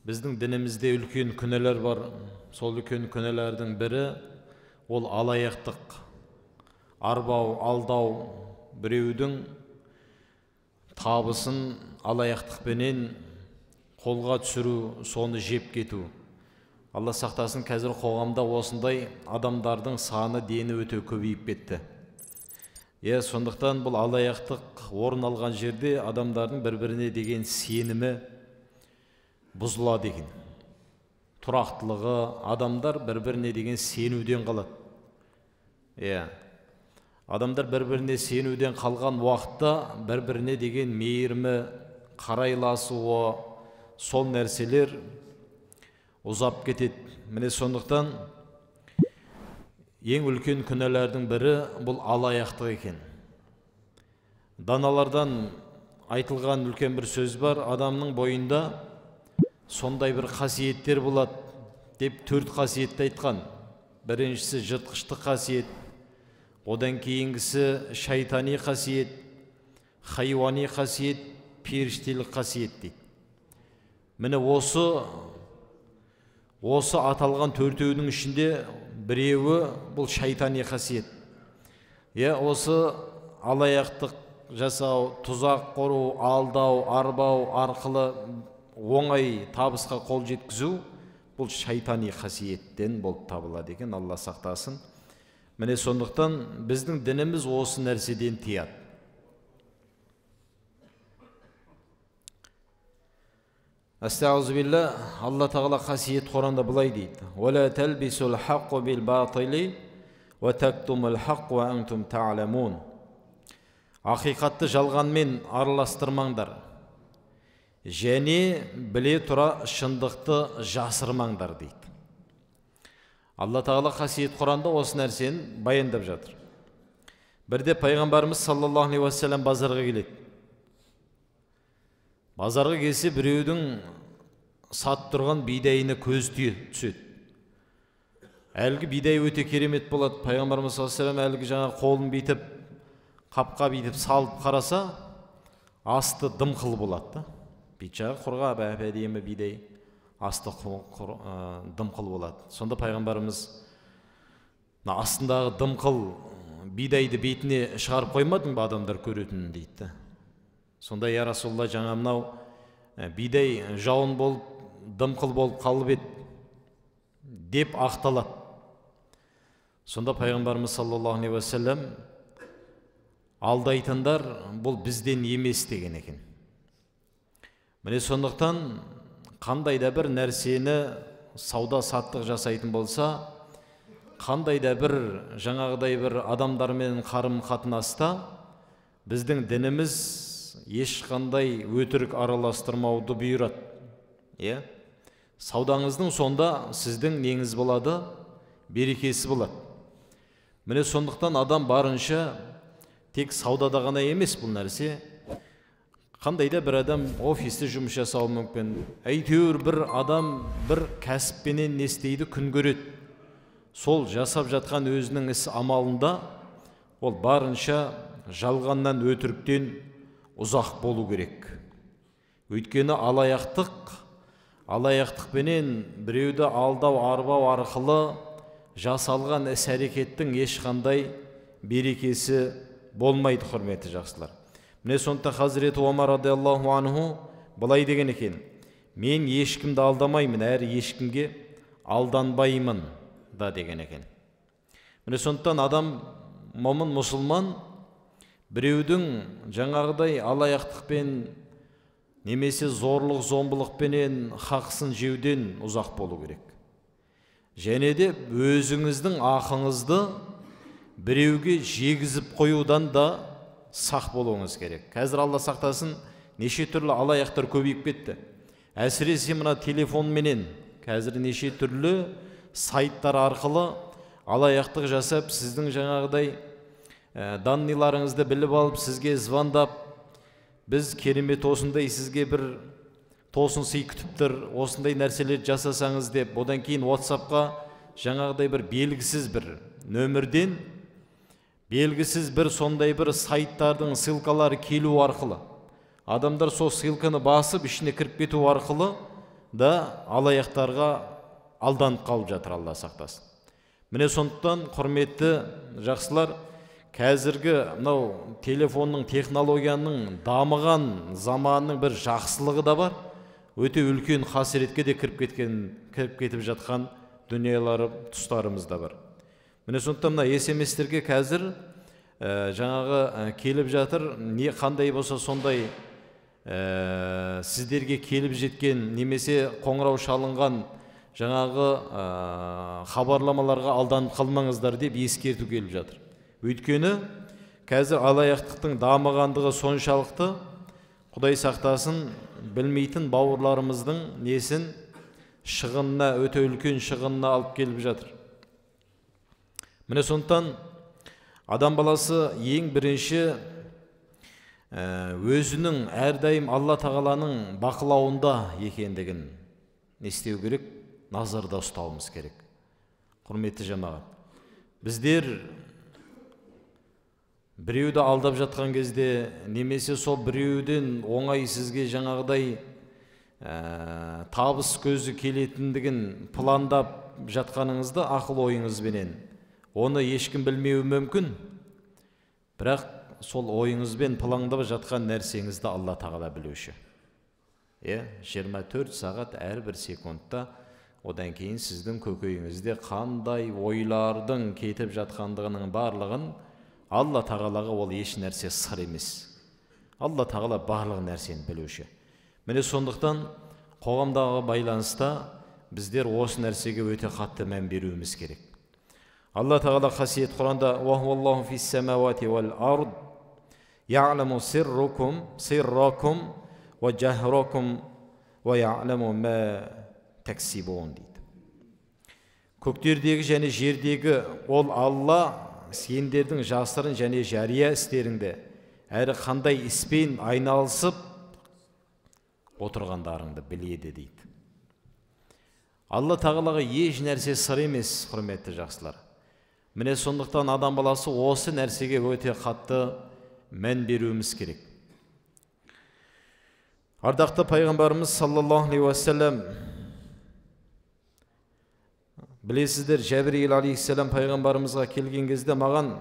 Біздің дінімізде үлкен күнәлар бар. Сол үлкен күнәлардың бірі ол алаяқтық, арбау, алдау, біреудің табысын алаяқтықпенен қолға түсіру, соны жеп кету. Алла сақтасын, қазір қоғамда осындай адамдардың саны дені өте көбейіп кетті. Сондықтан бұл алаяқтық орын алған жерде адамдардың бір-біріне деген сенімі бұзылады екен. Тұрақтылығы, адамдар бір-біріне деген сенуден қалады. Адамдар бір-біріне сенуден қалған уақытта бір-біріне деген мейірімі, қарайласуы, сол нәрселер ұзап кетеді. Міне сондықтан ең үлкен күнәлардың бірі бұл алаяқтық екен. Даналардан айтылған үлкен бір сөз бар, адамның бойында сондай бір қасиеттер болады деп төрт қасиетті айтқан. Біріншісі жыртқыштық қасиет, одан кейінгісі шайтани қасиет, хайуани қасиет, періштелік қасиет дейді. Міне осы аталған төртеуінің ішінде біреуі бұл шайтани қасиет. Осы алаяқтық жасау, тұзақ құру, алдау, арбау арқылы оңай табысқа қол жеткізу бұл шайтани қасиеттен болып табылады екен, Алла сақтасын. Міне сондықтан біздің дініміз осы нәрседен тыяды. Астағфирулла, Алла Тағала қасиет Құранда былай дейді: «Уа тәлбисул хаққу бил батили уа тактумул хаққ уа антум та'ламун». Ақиқатты жалғанмен араластырмаңдар, және біле тұра шындықты жасырмаңдар дейді. Алла Тағала қасиет Құранда осы нәрсені баяндап жатыр. Бірде пайғамбарымыз саллаллаху алейхи уассалам базарға келеді. Базарға келсе, біреудің сатып тұрған бидайына көз түседі. Әлгі бидай өте керемет болады. Пайғамбарымыз саллаллаху алейхи уассалам әлгі жаңа қолын бүйтіп, қапқа бүйтіп салып қараса, асты дымқыл болады да. Бет жағы құрғап, әп-әдемі бидай, асты дымқыл болады. Сонда пайғамбарымыз астындағы дымқыл бидайды бетіне шығарып қоймадың ба, адамдар көретінін дейді. Сонда я Расулалла, жаңа мынау бидай жауын болып, дымқыл болып қалып еді деп ақталады. Сонда пайғамбарымыз саллаллаху алейхи уассалам алдайтындар бұл бізден емес деген екен. Міне сондықтан қандай да бір нәрсені сауда саттық жасайтын болса, қандай да бір жаңағыдай бір адамдармен қарым қатынаста біздің дініміз ешқандай өтірік араластырмауды бұйырады. Саудаңыздың сонда сіздің неңіз болады, берекесі болады. Міне сондықтан адам барынша тек саудада ғана емес бұл нәрсе. Қандай да бір адам офисте жұмыс жасауы мүмкін. Әйтеуір бір адам бір кәсіппенен не істейді, күн көреді. Сол жасап жатқан өзінің іс амалында ол барынша жалғаннан, өтіріктен ұзақ болу керек. Өйткені алаяқтықпенен біреуді алдау, арбау арқылы жасалған іс әрекеттің ешқандай берекесі болмайды, құрметті жақсылар. Міне сондықтан Хазіреті Омар радиаллаху анху былай деген екен: мен ешкімді алдамаймын, әрі ешкімге алданбаймын да деген екен. Міне сондықтан адам, момын мұсылман, біреудің жаңағыдай алаяқтықпен немесе зорлық зомбылықпенен хақысын жеуден ұзақ болу керек. Және де өзіңіздің ақыңызды біреуге жегізіп қоюдан да сақ болуыңыз керек. Қазір Алла сақтасын, неше түрлі алаяқтар көбейіп кетті. Әсіресе мына телефонменен қазір неше түрлі сайттар арқылы алаяқтық жасап, сіздің жаңағыдай данныйларыңызды біліп алып, сізге звондап, біз керемет осындай сізге бір тосын сый күтіп тұр, осындай нәрселер жасасаңыз деп, одан кейін WhatsApp-қа жаңағыдай бір белгісіз бір нөмірден белгісіз бір сондай бір сайттардың ссылкалары келу арқылы адамдар сол ссылканы басып ішіне кіріп кету арқылы да алаяқтарға алданып қалып жатыр, Алла сақтасын. Міне сондықтан, құрметті жақсылар, қазіргі мынау телефонның, технологияның дамыған заманының бір жақсылығы да бар, өте үлкен қасіретке де кіріп кетіп жатқан дүниелері, тұстарымыз да бар. Міне сондықтан мына СМС-терге қазір жаңағы келіп жатыр, не қандай болса сондай сіздерге келіп жеткен немесе қоңырау шалынған жаңағы хабарламаларға алданып қалмаңыздар деп ескерту келіп жатыр. Өйткені қазір алаяқтықтың дамығандығы соншалықты, Құдай сақтасын, білмейтін бауырларымыздың несін шығынына, өте үлкен шығынына алып келіп жатыр. Міне сондықтан адам баласы ең бірінші өзінің әрдайым Алла Тағаланың бақылауында екендігін не істеу керек, назарда ұстауымыз керек. Құрметті жамағат, біздер біреуді алдап жатқан кезде, немесе сол біреуден оңай сізге жаңағыдай табыс көзі келетіндігін пландап жатқаныңызды ақыл ойыңызбенен, оны ешкім білмеуі мүмкін, бірақ сол ойыңызбен пландап жатқан нәрсеңізді Алла Тағала білуші. 24 сағат әрбір секундта, одан кейін сіздің көкейіңізде қандай ойлардың кетіп жатқандығының барлығын Алла Тағалаға ол еш нәрсе сыр емес. Алла Тағала барлық нәрсені білуші. Міне сондықтан қоғамдағы байланыста біздер осы нәрсеге өте қатты мән беруіміз керек. Алла Тағала қасиет Құранда: «Уахуаллаху фис-самавати вал-ард, я'ламу сирракум ва жахракум ва я'ламу ма таксибун» дейді. Көктердегі және жердегі ол Алла сендердің жасырын және жария істеріңді, әрі қандай іспен айналысып отырғандарыңды біледі дейді. Алла Тағалаға еш нәрсе сыр емес, құрметті жақсылар. Міне сондықтан адам баласы осы нәрсеге өте қатты мән беруіміз керек. Ардақты пайғамбарымыз саллаллаху алейхи уассалам, білесіздер, Жәбірейіл алейхиссалам пайғамбарымызға келген кезде маған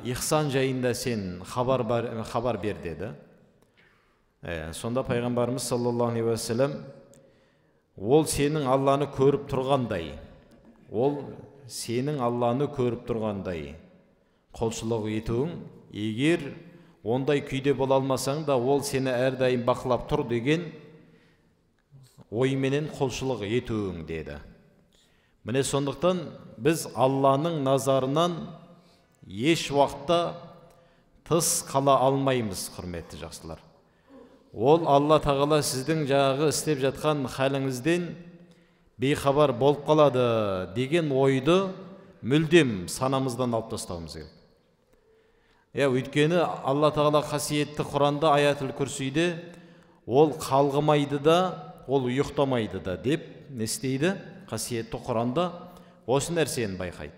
ихсан жайында сен хабар бер деді. Сонда пайғамбарымыз саллаллаху алейхи уассалам, ол сенің Алланы көріп тұрғандай, ол сенің Алланы көріп тұрғандай құлшылық етуің, егер ондай күйде бола алмасаң да, ол сені әрдайым бақылап тұр деген ойменен құлшылық етуің деді. Міне сондықтан біз Алланың назарынан еш уақытта тыс қала алмаймыз, құрметті жақсылар. Ол Алла Тағала сіздің жаңағы істеп жатқан халіңізден бейхабар болып қалады деген ойды мүлдем санамыздан алып тастауымыз керек. Өйткені Алла Тағала қасиетті Құранда аятул күрсиде ол қалғымайды да, ол ұйықтамайды да деп не істейді? Қасиетті Құранда осы нәрсені байқайды.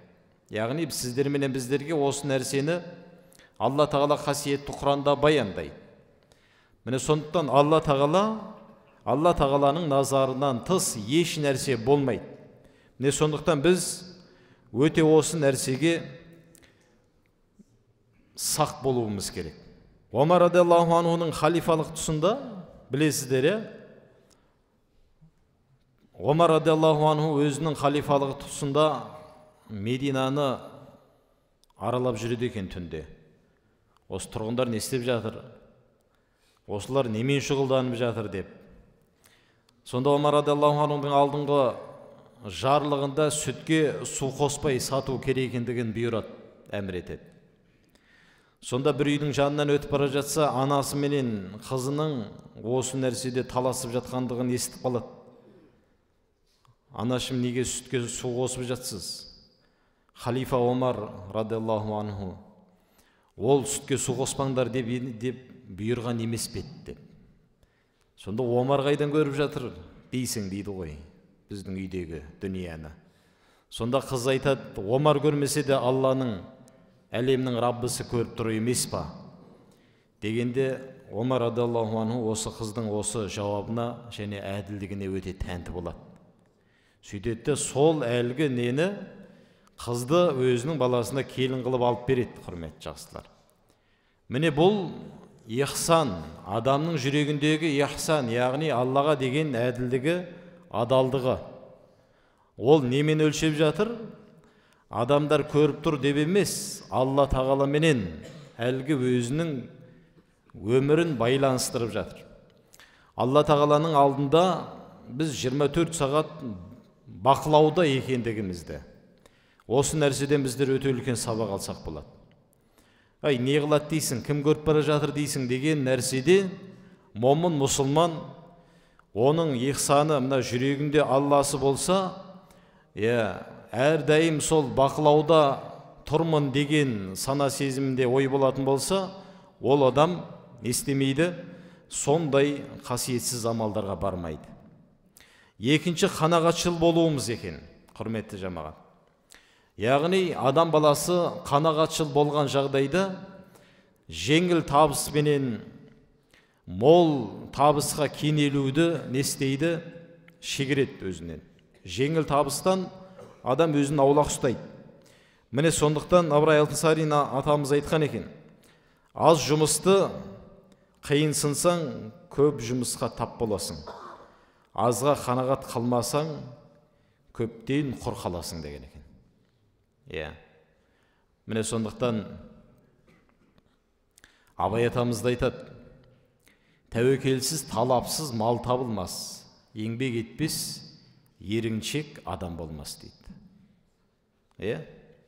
Яғни сіздер менен біздерге осы нәрсені Алла Тағала қасиетті Құранда баяндайды. Міне сондықтан Алла Тағаланың назарынан тыс еш нәрсе болмайды. Міне сондықтан біз өте осы нәрсеге сақ болуымыз керек. Омар радиаллаху анхуның халифалық тұсында, білесіздер, Омар радиаллаху анху өзінің халифалық тұсында Мединаны аралап жүреді екен түнде. Осы тұрғындар не істеп жатыр? Осылар немен шұғылданып жатыр деп. Сонда Омар радиаллаху анхудың алдыңғы жарлығында сүтке су қоспай сату керек екендігін бұйырады, әмір етеді. Сонда бір үйдің жанынан өтіп бара жатса, анасы менен қызының осы нәрседе таласып жатқандығын естіп қалады. Анашым, неге сүтке су қосып жатсыз? Халифа Омар радиаллаху анху ол сүтке су қоспаңдар деп бұйырған емес пе деп. Сонда Омар қайдан көріп жатыр дейсің дейді ғой біздің үйдегі дүнияны. Сонда қыз айтады, Омар көрмесе де Алланың, әлемнің Раббысы көріп тұр емес па дегенде, Омар радиаллаху анху осы қыздың осы жауабына және әділдігіне өте тәнті болады. Сөйтеді де сол әлгі нені қызды өзінің баласына келін қылып алып береді, құрметті жақсылар. Міне бұл ихсан, адамның жүрегіндегі ихсан, яғни Аллаға деген әділдігі, адалдығы. Ол немен өлшеп жатыр? Адамдар көріп тұр деп емес, Алла тағаламенен әлгі өзінің өмірін байланыстырып жатыр. Алла тағаланың алдында біз 24 сағат бақылауда екендігімізді, осы нәрседен біздер өте үлкен сабақ алсақ болады. Ай, не қылады дейсің, кім көріп бара жатыр дейсің деген нәрседе момын мұсылман, оның ихсаны мына жүрегінде Алласы болса, әрдайым сол бақылауда тұрмын деген сана сезімінде ой болатын болса, ол адам не істемейді, сондай қасиетсіз амалдарға бармайды. Екінші, қанағатшыл болуымыз екен, құрметті жамағат. Яғни адам баласы қанағатшыл болған жағдайда жеңіл табыспенен мол табысқа кенелуді не істейді, шегереді өзінен. Жеңіл табыстан адам өзін аулақ ұстайды. Міне сондықтан Ыбырай Алтынсарин атамыз айтқан екен, аз жұмысты қиынсынсаң, көп жұмысқа тап боласың. Азға қанағат қылмасаң, көптен құр қаласың деген екен. Міне сондықтан Абай атамыз да айтады, тәуекелсіз, талапсыз мал табылмас, еңбек етпес, еріншек адам болмас дейді.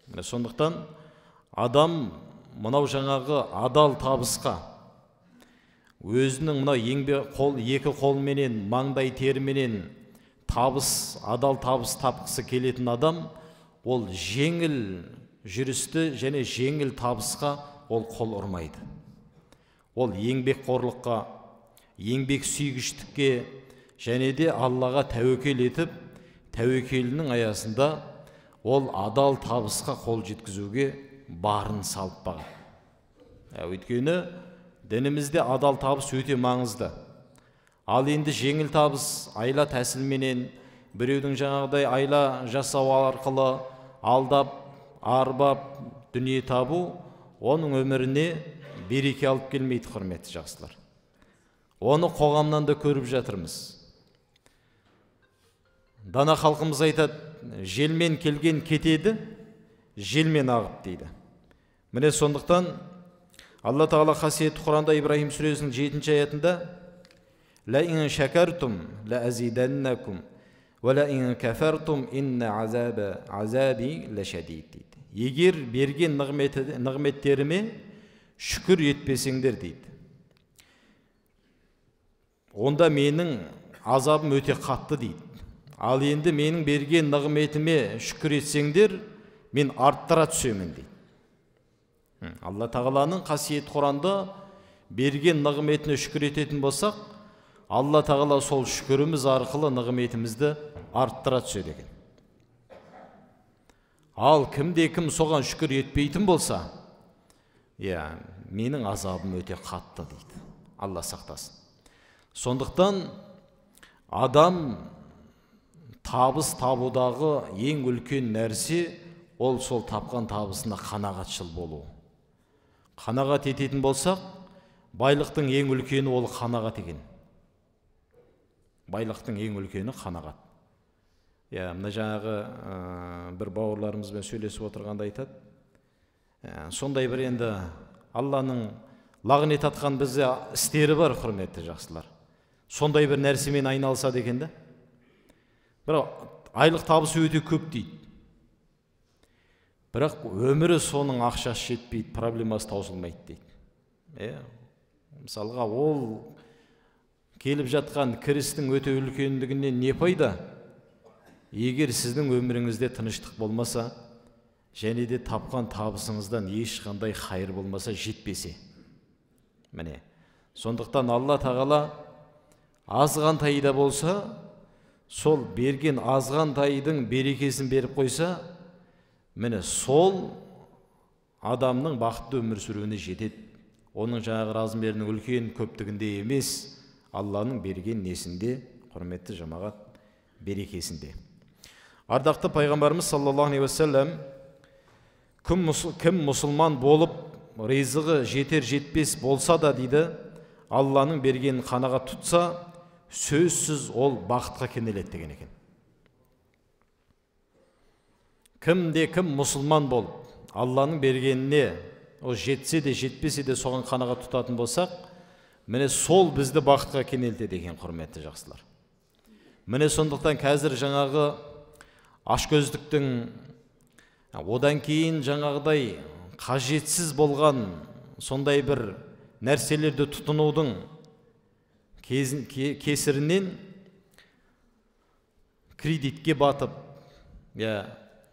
Міне сондықтан адам мынау жаңағы адал табысқа, өзінің мынау еңбек қол, екі қолменен, маңдай теріменен табыс, адал табыс тапқысы келетін адам, ол жеңіл жүрісті және жеңіл табысқа ол қол ұрмайды. Ол еңбекқорлыққа, еңбек сүйгіштікке және де Аллаға тәуекел етіп, тәуекелінің аясында ол адал табысқа қол жеткізуге барын салып бағады. Өйткені дінімізде адал табыс өте маңызды. Ал енді жеңіл табыс айла тәсілменен, біреудің жаңағыдай айла жасау арқылы алдап, арбап, дүние табу, оның өміріне береке алып келмейді, құрметті жақсылар. Оны қоғамнан да көріп жатырмыз. Дана халқымыз айтады, желмен келген кетеді, желмен ағып дейді. Міне сондықтан Алла Тағала қасиетті Құранда Ибраһим сүресінің 7-ші аятында «Ла ин шакартум ла азиданнакум ва ла ин кафартум инна азаби лашадид» дейді. Егер берген нығметтеріме шүкір етпесеңдер дейді, онда менің азабым өте қатты дейді. Ал енді менің берген нығметіме шүкір етсеңдер, мен арттыра түсемін дейді. Алла Тағаланың қасиетті Құранда берген нығметіне шүкір ететін болсақ, Алла Тағала сол шүкіріміз арқылы нығметімізді арттыра түседі екен. Ал кімде кім соған шүкір етпейтін болса, менің азабым өте қатты дейді. Алла сақтасын. Сондықтан адам табыс табудағы ең үлкен нәрсе ол сол тапқан табысына қанағатшыл болу. Қанағат ететін болсақ, байлықтың ең үлкені ол қанағат екен. Байлықтың ең үлкені қанағат. Мына жаңағы бір бауырларымызбен сөйлесіп отырғанда айтады, сондай бір енді Алланың лағнет атқан бізде істері бар, құрметті жақсылар. Сондай бір нәрсемен айналысады екен да. Бірақ айлық табысы өте көп дейді. Бірақ өмірі соның ақшасы жетпейді, проблемасы таусылмайды дейді. Мысалға, ол келіп жатқан кірістің өте үлкендігінен не пайда? Егер сіздің өміріңізде тыныштық болмаса, және де тапқан табысыңыздан ешқандай хайыр болмаса, жетпесе. Міне, сондықтан Алла Тағала азғантайы да болса, сол берген азғантайдың берекесін беріп қойса, міне сол адамның бақытты өмір сүруіне жетеді. Оның жаңағы размерінің үлкен көптігінде емес, Алланың берген несінде, құрметті жамағат, берекесінде. Ардақты пайғамбарымыз саллаллаху алейхи уассалам кім мұсылман болып, ризығы жетер жетпес болса да дейді, Алланың бергенін қанағат тұтса, сөзсіз ол бақытқа кенеледі деген екен. Кімде кім мұсылман болып, Алланың бергеніне ол жетсе де жетпесе де соған қанағат тұтатын болсақ, міне сол бізді бақытқа кенелтеді екен, құрметті жақсылар. Міне сондықтан қазір жаңағы ашкөздіктің, одан кейін жаңағыдай қажетсіз болған сондай бір нәрселерді тұтынудың кесірінен кредитке батып,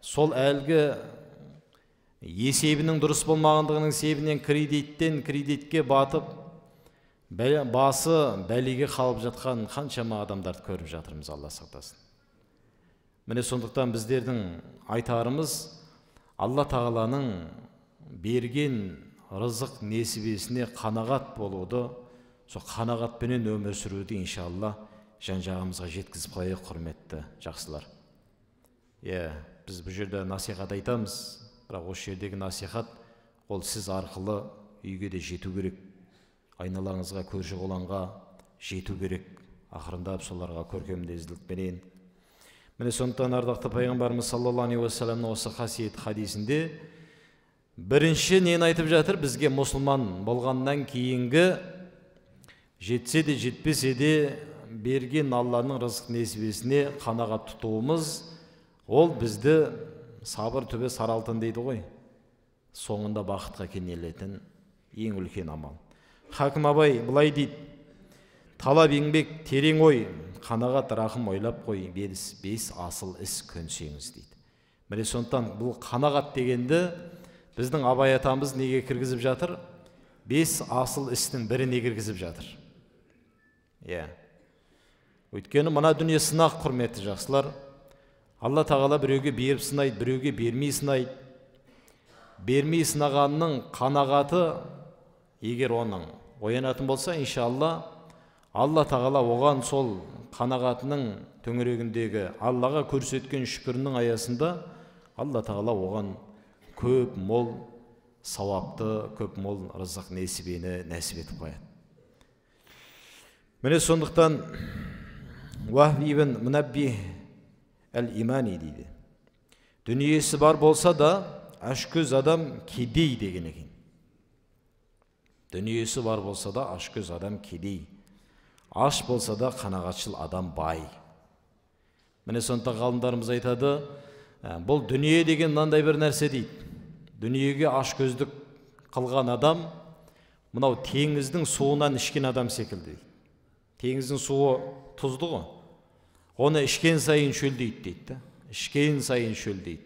сол әлгі есебінің дұрыс болмағандығының себебінен кредиттен кредитке батып, басы бәлеге қалып жатқан қаншама адамдарды көріп жатырмыз, Алла сақтасын. Міне сондықтан біздердің айтарымыз, Алла тағаланың берген рызық несібесіне қанағат болуды, сол қанағатпенен өмір сүруді иншалла жан-жағымызға жеткізіп қояйық, құрметті жақсылар. Біз бұл жерде насихат айтамыз, бірақ осы жердегі насихат ол сіз арқылы үйге де жету керек, айналаңызға, көрші қолаңға жету керек, ақырындап соларға көркемдездікпенен. Міне сондықтан ардақты пайғамбарымыз саллаллаху алейхи уассаламның осы қасиетті хадисінде бірінші нені айтып жатыр? Бізге мұсылман болғаннан кейінгі жетсе де жетпесе де берген Алланың рызық несібесіне қанағат тұтуымыз, ол бізді сабыр түбі сары алтын дейді ғой, соңында бақытқа кенелетін ең үлкен амал. Хакім Абай былай дейді: талап еңбек терең ой, қанағат рахым ойлап қой, бес асыл іс көнсеңіз дейді. Міне сондықтан бұл қанағат дегенді біздің Абай атамыз неге кіргізіп жатыр? Бес асыл істің біріне кіргізіп жатыр. Өйткені мына дүние сынақ, құрметті жақсылар. Алла тағала біреуге беріп сынайды, біреуге бермей сынайды. Бермей сынағанның қанағаты егер оның оянатын болса, иншалла Алла тағала оған сол қанағатының төңірегіндегі Аллаға көрсеткен шүкірінің аясында Алла тағала оған көп мол сауапты, көп мол рызық несібені нәсіп етіп қояды. Міне сондықтан Уахб ибн Мунаббих әл-Имани дейді: дүниесі бар болса да ашкөз адам кедей деген екен. Дүниесі бар болса да ашкөз адам кедей, аш болса да қанағатшыл адам бай. Міне сондықтан ғалымдарымыз айтады, бұл дүние деген мынандай бір нәрсе дейді. Дүниеге ашкөздік қылған адам мынау теңіздің суынан ішкен адам секілді дейді. Теңіздің суы тұзды ғой, оны ішкен сайын шөлдейді дейді. Ішкен сайын шөлдейді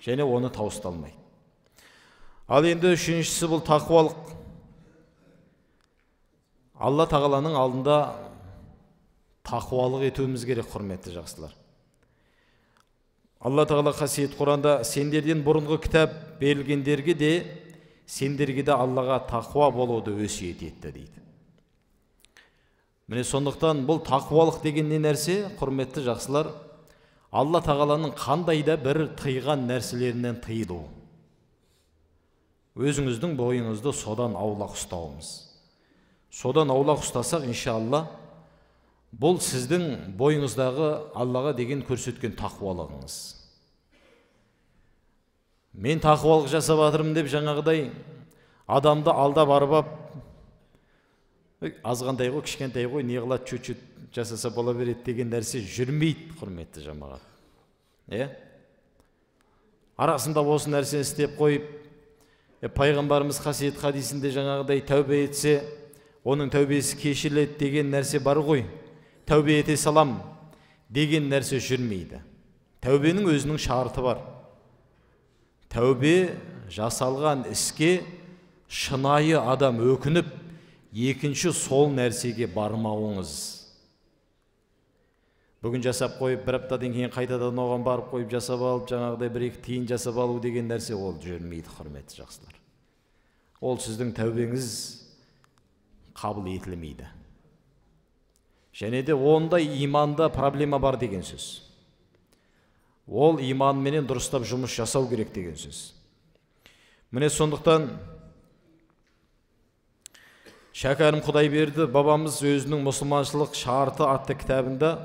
және оны тауысталмайды. Ал енді үшіншісі бұл тақуалық. Алла тағаланың алдында тақуалық етуіміз керек, құрметті жақсылар. Алла тағала қасиетті Құранда: сендерден бұрынғы кітап берілгендерге де, сендерге де Аллаға тақуа болуды өсиет етті дейді. Міне сондықтан бұл тақуалық деген не нәрсе, құрметті жақсылар? Алла тағаланың қандай да бір тыйған нәрселерінен тыйылу. Өзіңіздің бойыңызды содан аулақ ұстауымыз. Содан аулақ ұстасақ, иншалла, бұл сіздің бойыңыздағы Аллаға деген көрсеткен тақуалығыңыз. Мен тақуалық жасап жатырмын деп жаңағыдай адамды алдап арбап, азғантай ғой, кішкентай ғой, не қылады, чуть-чуть жасаса бола береді деген нәрсе жүрмейді, құрметті жамағат. Арасында осы нәрсені істеп қойып, пайғамбарымыз қасиетті хадисінде жаңағыдай тәубе етсе, оның тәубесі кешіріледі деген нәрсе бар ғой. Тәубе ете салам деген нәрсе жүрмейді. Тәубенің өзінің шарты бар. Тәубе жасалған іске шынайы адам өкініп, екінші сол нәрсеге бармауыңыз. Бүгін жасап қойып, бір аптадан кейін қайтадан оған барып қойып жасап алып, жаңағыдай бір екі тиын жасап алу деген нәрсе ол жүрмейді, құрметті жақсылар. ол сіздің тәубеңіз қабыл етілмейді. Және де ондай иманда проблема бар деген сөз. Ол иманменен дұрыстап жұмыс жасау керек деген сөз. Міне сондықтан Шәкәрім Құдайберді бабамыз өзінің мұсылманшылық шарты атты кітабында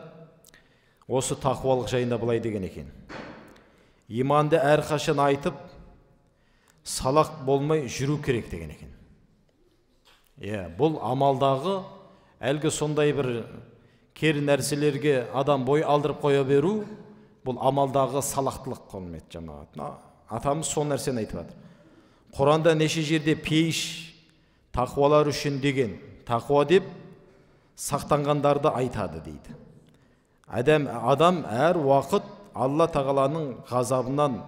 осы тақуалық жайында былай деген екен. Иманды әрқашан айтып, салақ болмай жүру керек деген екен. Иә, бұл амалдағы әлгі сондай бір кері нәрселерге адам бой алдырып қоя беру, бұл амалдағы салақтылық, құрметті жамағат. Атамыз сол нәрсені айтып жатыр. Құранда неше жерде пейіш тақуалар үшін деген, тақуа деп сақтанғандарды айтады дейді. Адам әр уақыт Алла Тағаланың ғазабынан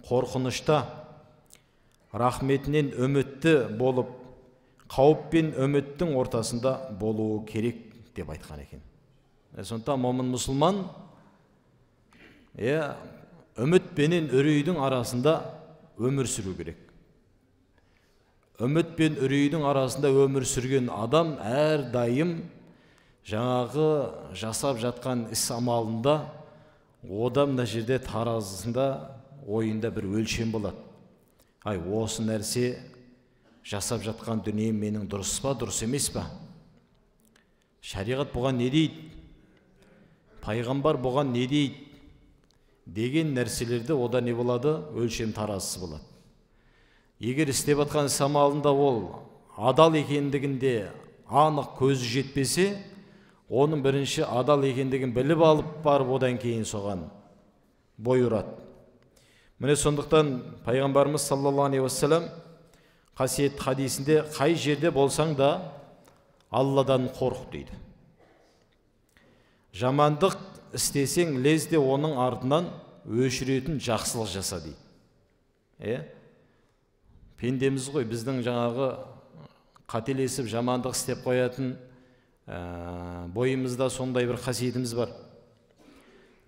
қорқынышта, рахметінен үмітті болып, қауіп пен үміттің ортасында болуы керек деп айтқан екен. Сондықтан момын мұсылман үміт пенен үрейдің арасында өмір сүру керек. Үміт пен үрейдің арасында өмір сүрген адам әрдайым жаңағы жасап жатқан іс амалында, ода мына жерде таразысында ойында бір өлшем болады. Ай, осы нәрсе жасап жатқан дүнием менің дұрыс па, дұрыс емес па? Шариғат бұған не дейді? Пайғамбар бұған не дейді? Деген нәрселерде ода не болады? Өлшем таразысы болады. Егер істеп жатқан іс амалында ол адал екендігінде анық көзі жетпесе, оның бірінші адал екендігін біліп алып барып, одан кейін соған бой ұрады. Міне сондықтан пайғамбарымыз саллаллаху алейхи уассалам қасиетті хадисінде қай жерде болсаң да Алладан қорқ дейді. Жамандық істесең лезде оның артынан өшіретін жақсылық жаса дейді. Пендеміз ғой, біздің жаңағы қателесіп жамандық істеп қоятын бойымызда сондай бір қасиетіміз бар.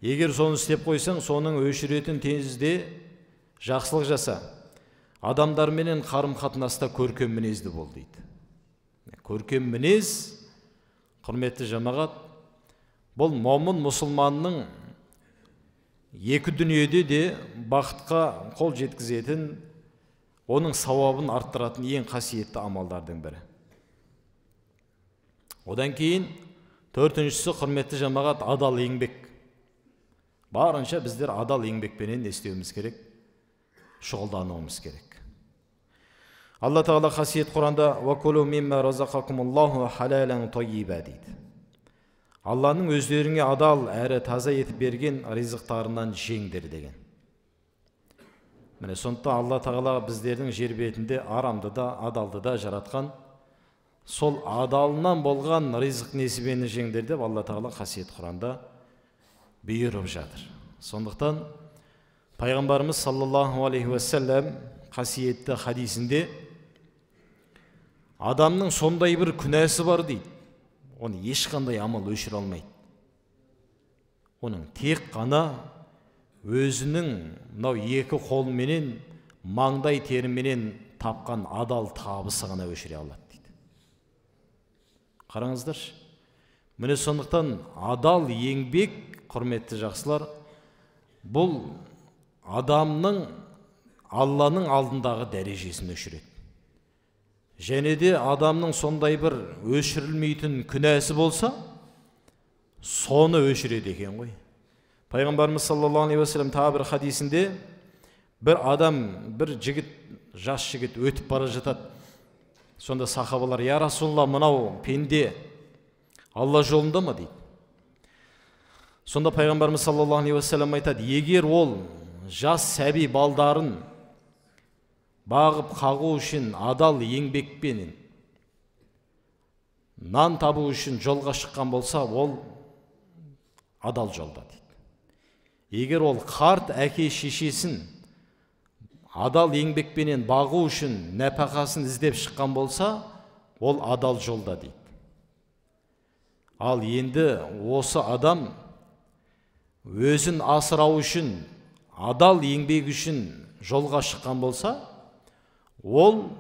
Егер соны істеп қойсаң, соның өшіретін тезде жақсылық жаса. Адамдарменен қарым-қатынаста көркем мінезді бол дейді. Көркем мінез, құрметті жамағат, бұл момын мұсылманның екі дүниеде де бақытқа қол жеткізетін, оның сауабын арттыратын ең қасиетті амалдардың бірі. Одан кейін төртіншісі, құрметті жамағат, адал еңбек. Барынша біздер адал еңбекпенен не істеуіміз керек? Шұғылдануымыз керек. Алла Тағала қасиет Құранда «Уакулу мимма разақакумуллаху халалан тайиба» дейді. Алланың өздеріңе адал әрі таза етіп берген ризықтарынан жеңдер деген. Міне сондықтан Алла Тағала біздердің жер бетінде арамды да, адалды да жаратқан, сол адалынан болған ризық несібені жеңдер деп Алла Тағала қасиет Құранда бұйырып жатыр. Сондықтан пайғамбарымыз саллаллаху алейхи уассалам қасиетті хадисінде адамның сондай бір күнәсі бар дейді. Оны ешқандай амал өшіре алмайды. Оның тек қана өзінің мынау екі қолменен, маңдай теріменен тапқан адал табысы ғана өшіре алады дейді. Қараңыздаршы. Міне сондықтан адал еңбек, құрметті жақсылар, бұл адамның Алланың алдындағы дәрежесін өшіреді. Және де адамның сондай бір өшірілмейтін күнәсі болса, соны өшіреді екен ғой. Пайғамбарымыз саллаллаху алейхи уассалам тағы бір хадисінде бір адам, бір жігіт, жас жігіт өтіп бара жатады. Сонда сахабалар: «Я Расулалла, мынау пенде Алла жолында ма?» дейді. Сонда пайғамбарымыз саллаллаху алейхи уассалам айтады: егер ол жас сәби балдарын бағып қағу үшін адал еңбекпенен нан табу үшін жолға шыққан болса, ол адал жолда дейді. Егер ол қарт әке шешесін адал еңбекпенен бағу үшін нәпақасын іздеп шыққан болса, ол адал жолда дейді. Ал енді осы адам өзін асырау үшін, адал еңбек үшін жолға шыққан болса, ол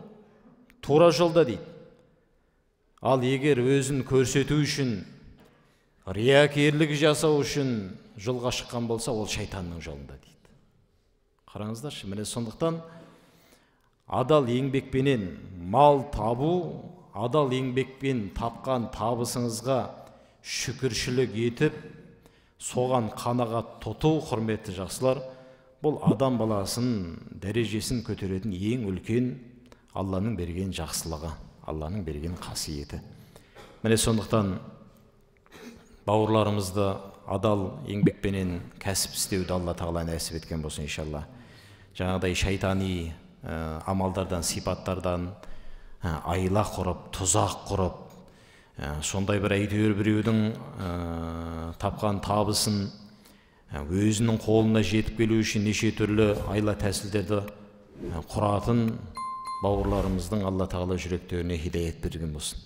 тура жолда дейді. Ал егер өзін көрсету үшін, риякерлік жасау үшін жолға шыққан болса, ол шайтанның жолында дейді. Қараңыздаршы, міне сондықтан адал еңбекпенен мал табу, адал еңбекпен тапқан табысыңызға шүкіршілік етіп, соған қанағат тұту, құрметті жақсылар, бұл адам баласын дәрежесін көтеретін ең үлкен Алланың берген жақсылығы, Алланың берген қасиеті. Міне сондықтан бауырларымызды адал еңбекпенен кәсіп істеуді Алла тағала нәсіп еткен болсын иншалла. Жаңағыдай шайтани амалдардан, сипаттардан айла құрып, тұзақ құрып, сондай бір әйтеуір біреудің тапқан табысын өзінің қолына жетіп келу үшін неше түрлі айла тәсілдерді құратын бауырларымыздың Алла тағала жүректеріне хидаят берген болсын.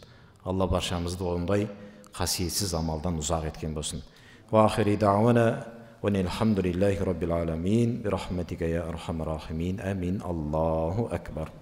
Алла баршамызды ондай қасиетсіз амалдан ұзақ еткен болсын. Уа ахири дауана уалхамдулиллахи раббил аламин би рахматика я архамар рахимин. Амин. Аллаху акбар.